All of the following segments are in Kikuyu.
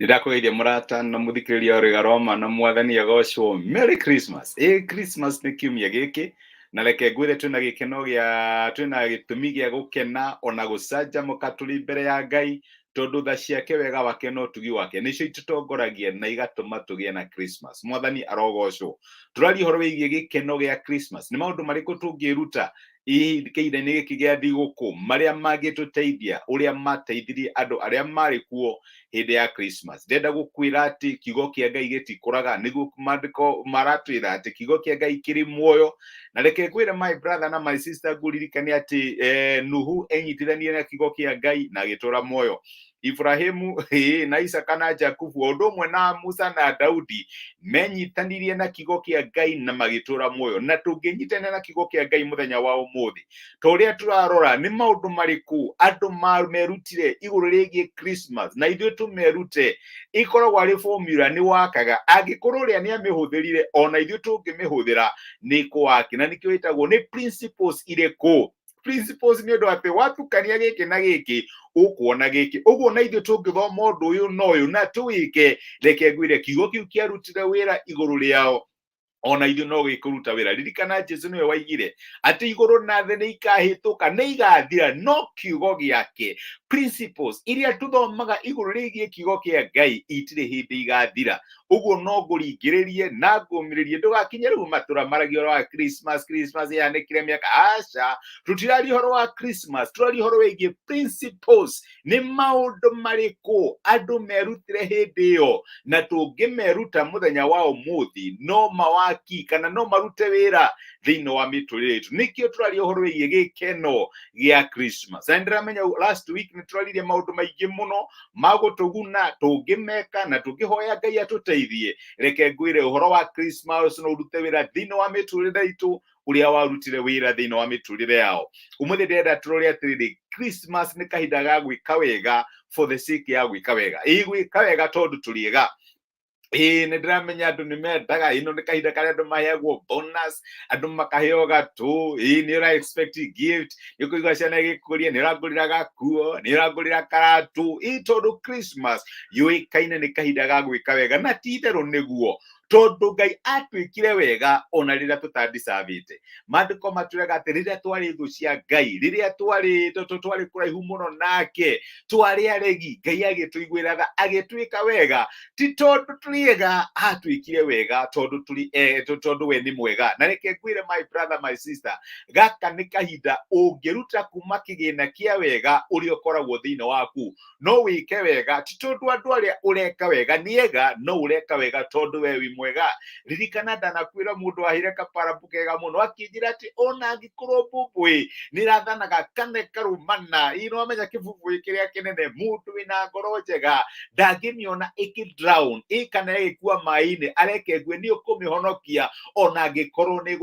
Nĩndakũgeithia mũrata na mũthikĩrĩria wa Rwĩga rwa Ma na Mwathani agocwo. Merry Christmas. Ĩ Christmas nĩ kiumia gĩkĩ na reke ngwĩre twĩna gĩkeno gĩa twĩna gĩtũmi gĩa gũkena ona gũcanjamũka tũrĩ mbere ya Ngai tondũ tha ciake wega wake na ũtugi wake nĩcio itũtongoragia na igatũma tũgĩe na Christmas. Mwathani arogocwo. Tũraria ũhoro wĩgiĩ gĩkeno gĩa Christmas. Nĩ maũndũ marĩkũ tũngĩruta ihinda-inĩ gĩkĩ gĩa thigũkũ marĩa mangĩtũteithia ũrĩa mateithirie andũ arĩa marĩ kuo hĩndĩ ya Christmas. Ndĩrenda gũkwĩra atĩ kiugo kĩa Ngai gĩtikũraga, nĩguo maandĩko maratwĩra atĩ kiugo kĩa Ngai kĩrĩ muoyo. Na reke ngwĩre my brother na my sister, ngũririkane atĩ Nuhu enyitithanirie na kiugo kĩa Ngai na agĩtũra muoyo. Ibrahimu na Isaka na Jakubu o ũndũ ũmwe na Musa na Daudi menyitanirie na kiugo kĩa Ngai na magĩtũra muoyo. Na tũngĩnyitanĩra na kiugo kĩa Ngai mũthenya wa ũmũthĩ, ta ũrĩa tũrarora nĩ maũndũ marĩkũ andũ merutire igũrũ rĩgiĩ Christmas na ithuĩ tũmerute, ĩkoragwo arĩ formula nĩ wakaga. Angĩkorwo ũrĩa nĩ amĩhũthĩrire, ona ithuĩ tũngĩmĩhũthĩra nĩ kũwaki. Na nĩkĩo ĩtagwo nĩ principles irĩkũ. Principles nĩ ũndũ atĩ watukania gĩkĩ na gĩkĩ ũkuona gĩkĩ. Ũguo na ithuĩ tũngĩthoma ũndũ ũyũ na ũyũ na tũwĩke, reke ngwĩre kiugo kĩu kĩarutire wĩra igũrũ rĩao, ona ithuĩ no gĩkũruta wĩra. Ririkana Jesu nĩwe waigire atĩ igũrũ na thĩ nĩ ikahĩtũka, nĩ igathira, no kiugo gĩake, principles iria tũthomaga igũrũ rĩgiĩ kiugo kĩa Ngai itirĩ hĩndĩ igathira. Ũguo no ngũringĩrĩrie na ngũmĩrĩrie ndũgakinye rĩu matũra maragia ũhoro wa Christmas, Christmas yanĩkire mĩaka. Aca, tũtiraria ũhoro wa Christmas, tũraria ũhoro wĩgiĩ principles. Nĩ maũndũ marĩkũ andũ merutire hĩndĩ ĩyo na tũngĩmeruta mũthenya wa ũmũthĩ no mawaki kana no marute wĩra thĩinĩ wa mĩtũrĩre itũ. Nĩkĩo tũraria ũhoro wĩgiĩ gĩkeno gĩa Christmas. Na nĩndĩramenya last week nĩ tũraririe maũndũ maingĩ mũno magũtũguna tũngĩmeka na tũngĩhoya Ngai atũteithie. Reke ngwĩre ũhoro wa Christmas no ũrute wĩra thĩinĩ wa mĩtũrĩre itũ ũrĩa warutire wĩra thĩinĩ wa mĩtũrĩre yao. Ũmũthĩ ndĩrenda tũrore atĩrĩrĩ, Christmas nĩ kahinda ga gwĩka wega for the sake ya gwĩka wega. Ĩĩ, gwĩka wega tondũ tũrĩ ega. Ĩĩ, nĩ ndĩramenya andũ nĩ mendaga, ĩno nĩ kahinda karĩa andũ maheagwo bonus, andũ makaheo gatũ. Ĩĩ, nĩ ũra expect gift, nĩ ũkũigua ciana igĩkũria nĩ ũrangũrĩra gakuo, nĩ ũrangũrĩra karatũ. Ĩĩ, tondũ Christmas yũĩkaine nĩ kahinda ga gwĩka wega, na ti itherũ nĩguo, tondũ Ngai atwĩkire wega ona rĩrĩa tũtandicavĩte. Maandĩko matwĩraga atĩ rĩrĩa twarĩ thũ cia Ngai, rĩrĩa twarĩ kũraihu mũno nake, twarĩ aregi, Ngai agĩtũiguĩra tha, agĩtwĩka wega. Ti tondũ tũrĩ ega, atwĩkire wega tondũ tũrĩ tondũ we nĩ mwega. Na reke ngwĩre my brother, my sister, gaka nĩ kahinda ũngĩruta kuma kĩgĩna kĩa wega ũrĩa ũkoragwo thĩinĩ waku. No wĩke wega ti tondũ andũ arĩa ũreka wega nĩ ega, no ũreka wega tondũ we wĩ mwega. Ririkana ndanakwĩra mũndũ ahire kaparabu kega mũno akĩnjĩra atĩ ona angĩkorwo mbũmbũĩ nĩ ĩrathanaga kana ĩkarũmana, ĩ nĩ wamenya kĩbũbũĩ kĩrĩa kĩnene, mũndũ wĩna ngoro njega ndangĩmĩona ĩkĩ drown, ĩ kana ĩgĩkua maĩ-inĩ, areke ngue nĩ ũkũmĩhonokia ona angĩkorwo nĩ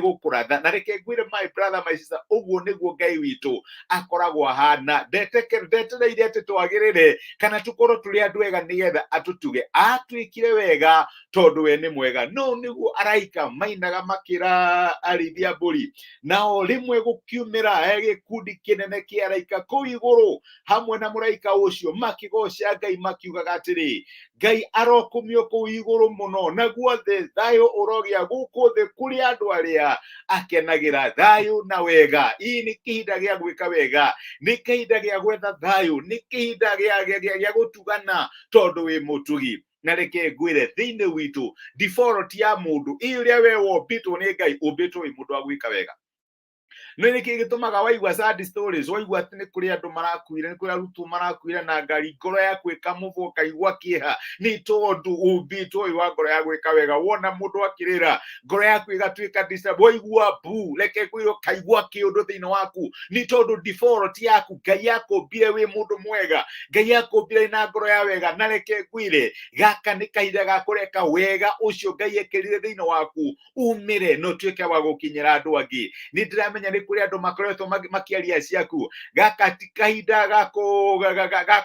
gũkũratha. Na reke ngwĩre my brother, my sister, ũguo nĩguo Ngai witũ akoragwo ahana. Ndetereire atĩ twagĩrĩre kana tũkorwo tũrĩ andũ ega nĩgetha atũtuge. Atwĩkire wega tondũ we nĩ mwega. No nĩguo araika mainaga makĩra arĩithi a mbũri, nao rĩmwe gũkiumĩra gĩkundi kĩnene kĩa araika kũu igũrũ hamwe na mũraika ũcio, makĩgoca Ngai makiugaga atĩrĩ, Ngai arokumio kũu igũrũ mũno, naguo thĩ thayũ ũrogĩa gũkũ thĩ kũrĩ andũ arĩa akenagĩra thayũ na wega. Ii nĩ kĩhinda gĩa gwĩka wega, nĩ kĩhinda gĩa gwetha thayũ, nĩ kĩhinda gĩa gũtugana tondũ wĩ mũtugi. Na reke ngwĩre thĩinĩ witũ default ya mũndũ, ĩ ũrĩa we wombĩtwo nĩ Ngai, ũmbĩtwo wĩ mũndũ wa gwĩka wega. No nĩ kĩĩ gĩtũmaga waigua sad stories, waigua atĩ nĩ kũrĩ andũ marakuire, nĩ kũrĩ arutwo marakuire na ngari, ngoro yaku ĩkamũbwo, ũkaigua kĩeha? Nĩ tondũ ũmbĩtwo wĩ wa ngoro ya gwĩka wega. Wona mũndũ akĩrĩra, ngoro yaku ĩgatuĩka disturb, waigua mbu, reke ngwĩre ũkaigua kĩũndũ thĩinĩ waku. Nĩ tondũ default yaku, Ngai akũmbire wĩ mũndũ mwega, Ngai akũmbire na ngoro ya wega. Na reke ngwĩre gaka nĩ kahinda ga kũreka wega ũcio Ngai ekĩrire thĩinĩ waku umĩre na ũtuĩke wa gũkinyĩra andũ angĩ. Nĩ ndĩramenya nĩ Nĩ kũrĩ andũ makoretwo makĩaria ciaku. Gaka ti kahinda ga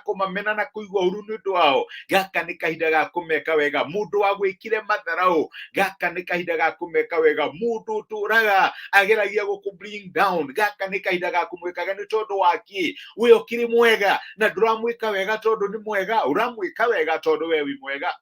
kũmamena na kũigua ũru nĩ ũndũ wao. Gaka nĩ kahinda ga kũmeka wega. Mũndũ wa gwĩkire matharau, gaka nĩ kahinda ga kũmeka wega. Mũndũ ũtũraga ageragia gũkũ bring down, gaka nĩ kahinda ga kũmwĩkaga nĩ tondũ wa kĩ? We ũkĩrĩ mwega na ndũramwĩka wega tondũ nĩ mwega, ũramwĩka wega tondũ we wĩ mwega.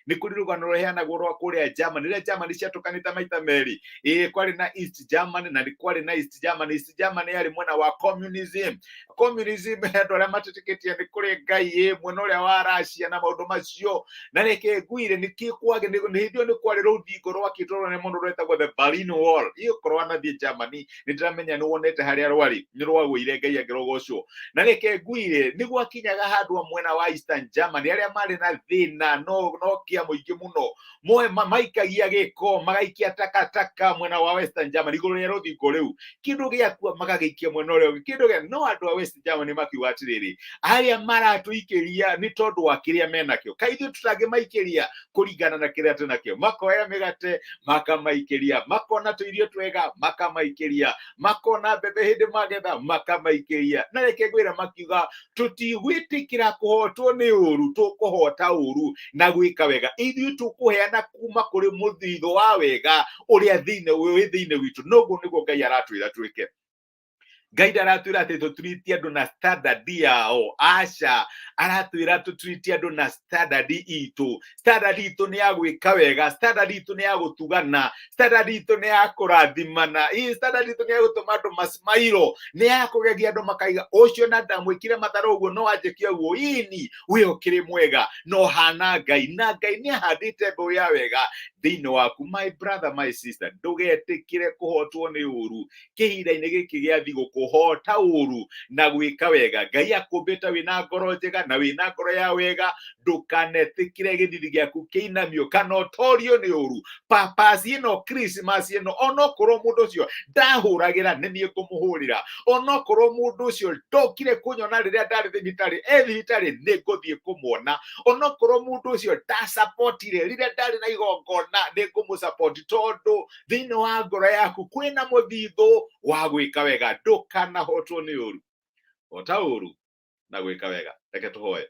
Nĩ kũrĩ rũgano rũheanagwo rwa kũrĩa Germany, rĩrĩa Germany ciatũkanĩte maita merĩ. Ĩĩ, kwarĩ na East Germany na nĩ kwarĩ na East Germany. East Germany yarĩ mwena wa communism. Communism, andũ arĩa matetĩkĩtie nĩ kũrĩ Ngai, ĩ mwena ũrĩa wa Russia na maũndũ macio. Na reke ngwire nĩkĩ kwagĩ nĩ hĩndĩ ĩyo nĩ kwarĩ rũthingo rwakĩtwo rũnene mũno rwetagwo the Berlin Wall. Ĩ ũkorwo wanathiĩ Germany, nĩ ndĩramenya nĩ wonete harĩa rwarĩ, nĩ rwagũire. Ngai angĩrogocwo. Na reke ngwire nĩ gwakinyaga handũ mwena wa Eastern Germany arĩa marĩ na thĩna no kĩa mũingĩ mũno moe maikagia gĩko, magaikia takataka mwena wa Western Germany igũrũ rĩa rũthingo rĩu. Kĩndũ gĩakua magagĩikia mwena ũrĩa ũngĩ, kĩndũ gĩa no andũ a West Germany makiuga atĩrĩrĩ, arĩa maratũikĩria nĩ tondũ wa kĩrĩa menakĩo, kaĩ ithuĩ tũtangĩmaikĩria kũringana na kĩrĩa twĩnakĩo? Makoya mĩgate makamaikĩria, makona tũirio twega makamaikĩria, makona mbembe hĩndĩ magetha makamaikĩria. Na reke ngwĩre, makiuga tũtigwĩtĩkĩra kũhotwo nĩ ũru, tũkũhota ũru na gwĩka wega. Ithuĩ tũkũheana kuma kũrĩ mũthithũ wa wega ũrĩa thĩinĩ wĩ thĩinĩ witũ. Noguo nĩguo Ngai aratwĩra twĩke. Ngai ndaratwĩra atĩ tũtreat andũ na standard yao, aca. Aratwĩra tũtreat andũ na standard itũ. Standard itũ nĩ ya gwĩka wega, standard itũ nĩ ya gũtugana, standard itũ nĩ ya kũrathimana, ĩ standard itũ nĩ ya gũtũma andũ masmairo, nĩ ya kũgegia andũ makaiga ũcio na ndamwĩkire mathara ũguo no anjĩke ũguo. Ini we ũkĩrĩ mwega no hana Ngai, na Ngai nĩ ahandĩte mbeũ ya wega thĩinĩ waku. My brother, my sister, ndũgetĩkĩre kũhotwo nĩ ũru kĩhinda-inĩ gĩkĩ gĩa thigũkũ. Hota ũru na gwĩka wega. Ngai akũmbĩte wĩna ngoro njega na wĩna ngoro ya wega. Ndũkanetĩkĩre gĩthithi gĩaku kĩinamio kana ũtorio nĩ ũru. Papasi ĩno, Christmas ĩno, onokorwo mũndũ ũcio ndahũragĩra, nĩ niĩ ngũmũhũrĩra. Onokorwo mũndũ ũcio ndokire kũnyona rĩrĩa ndarĩ thibitarĩ, e thibitarĩ, nĩ ngũthiĩ kũmuona. Onokorwo mũndũ ũcio ndasapotire rĩrĩa ndarĩ na igongona, nĩ ngũmũsapoti, tondũ thĩinĩ wa ngoro yaku kwĩna mũthithũ wa gwĩka wega. Ndũkanahotwo nĩ ũru, hota ũru na gwĩka wega. Reke tũhoe.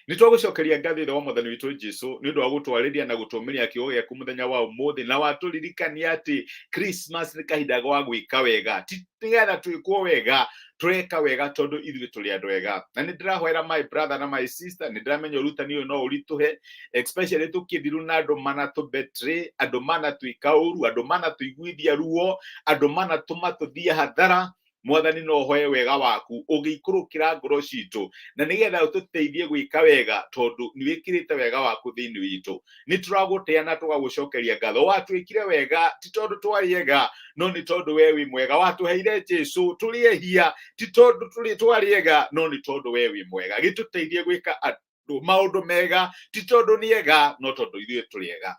Nĩ twagũcokeria ngatho, Ithe wa Mwathani witũ Jesu, nĩ ũndũ wa gũtwarĩria na gũtũmĩria kiugo gĩaku mũthenya wa ũmũthĩ, na watũririkania atĩ Christmas nĩ kahinda ga gwĩka wega, ti nĩgetha twĩkwo wega. Tũreka wega tondũ ithuĩ tũrĩ andũ ega. Na nĩ ndĩrahoera my brother na my sister. Nĩ ndĩramenya ũrutani ũyũ no ũritũhe, especially tũkĩthiru na andũ manatũ betray, andũ manatwĩka ũru, andũ manatũiguithia ruo, andũ manatũma tũthiĩ hathara. Mwathani, no hoe wega waku ũgĩikũrũkĩra ngoro citũ na nĩgetha ũtũteithie gwĩka wega, tondũ nĩ wĩkĩrĩte wega waku thĩinĩ witũ. Nĩ tũragũtĩa na tũgagũcokeria ngatho. Watwĩkire wega ti tondũ twarĩ ega, no nĩ tondũ we wĩ mwega. Watũheire Jesu tũrĩ ehia ti tondũ tũrĩ twarĩ ega, no nĩ tondũ we wĩ mwega. Gĩtũteithie gwĩka andũ maũndũ mega ti tondũ nĩ ega, no tondũ ithuĩ tũrĩ ega.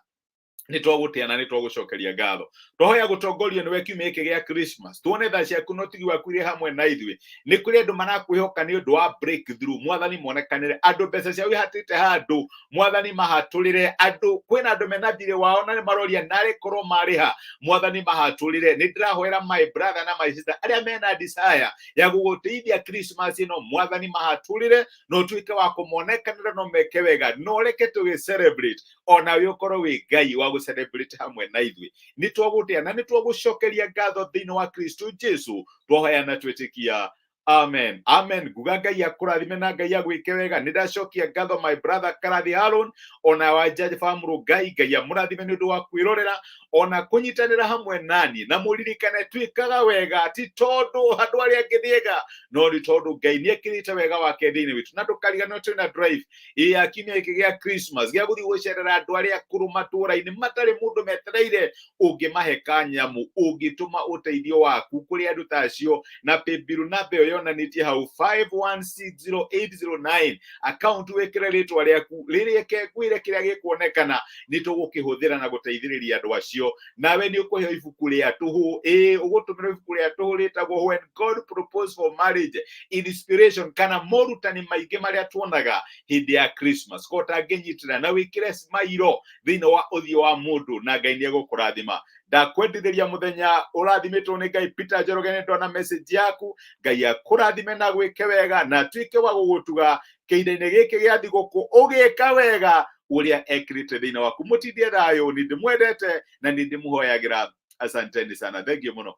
Nĩ twagũtĩa na nĩ twagũcokeria ngatho. Twahoya gũtongorio nĩwe kiumia gĩkĩ gĩa Christmas, tuone tha ciaku na ũtugi waku irĩ hamwe na ithuĩ. Nĩ kũrĩ andũ marakwĩhoka nĩ ũndũ wa breakthrough. Mwathani, monekanĩre. Andũ mbeca ciao ihatĩte handũ, Mwathani, mahatũrĩre. Andũ, kwĩna andũ mena thirĩ wao na nĩ maroria narĩ korwo marĩha. Mwathani, mahatũrĩre. Nĩ ndĩrahoera my brother na my sister arĩa mena desire ya gũgũteithia Christmas ĩno. Mwathani, mahatũrĩre na ũtuĩke wa kũmonekanĩra no meke wega, no reke tũgĩ celebrate onawe ũkorwo wĩ Ngai wa gũ celebrate hamwe na ithuĩ. Nĩ twagũtĩa na nĩ twagũcokeria ngatho thĩinĩ wa Kristo Jesu twahoya na twĩtĩkia. Amen, amen. Nguga Ngai akũrathime na Ngai agwĩke wega. Nĩ ndacokia ngatho my brother Karathi Haron ona wa Judge Famũrũ. Ngai amũrathime nĩ ũndũ wa kwĩrorera ona kũnyitanĩra hamwe nani. Na mũririkane, twĩkaga wega ti tondũ andũ arĩa angĩ nĩ ega, no nĩ tondũ Ngai nĩ ekĩrĩte wega wake thĩinĩ witũ. Na ndũkariganĩrwo twĩna drive ĩ ya kiumia gĩkĩ gĩa Christmas gĩa gũthiĩ gũcerera andũ arĩa akũrũ matũũra-inĩ matarĩ mũndũ metereire ũngĩmahe kanyamũ. Ũngĩtũma ũteithio waku kũrĩ andũ ta acio na paybill namba ĩyo yonanĩtie hau, 5160809, account wĩkĩre rĩtwa rĩaku rĩrĩa kengwĩre kĩrĩa gĩkuonekana nĩ tũgũkĩhũthĩra na gũteithĩrĩria andũ acio. Nawe nĩ ũkũheo ibuku rĩa tũhũ, ĩ ũgũtũmĩrwo ibuku rĩa tũhũ rĩtagwo When God Proposed for Marriage, Inspiration kana morutani maingĩ marĩa tuonaga hĩndĩ ya Christmas. Ko ũtangĩnyitĩra na wĩkĩre smile thĩinĩ wa ũthiũ wa mũndũ, na Ngai nĩ egũkũrathima. Ndakwendithĩria mũthenya ũrathimĩtwo nĩ Ngai. Peter Njoroge, nĩ ndona message yaku. Ngai akũrathime na gwĩke wega na atuĩke wa gũgũtuga kĩhinda-inĩ gĩkĩ gĩa thigũkũ, ũgĩka wega ũrĩa ekĩrĩte thĩinĩ waku. Mũtindie thayũ, nĩ ndĩmwendete na nĩ ndĩmũhoyagĩra. Asanteni sana, thank you mũno.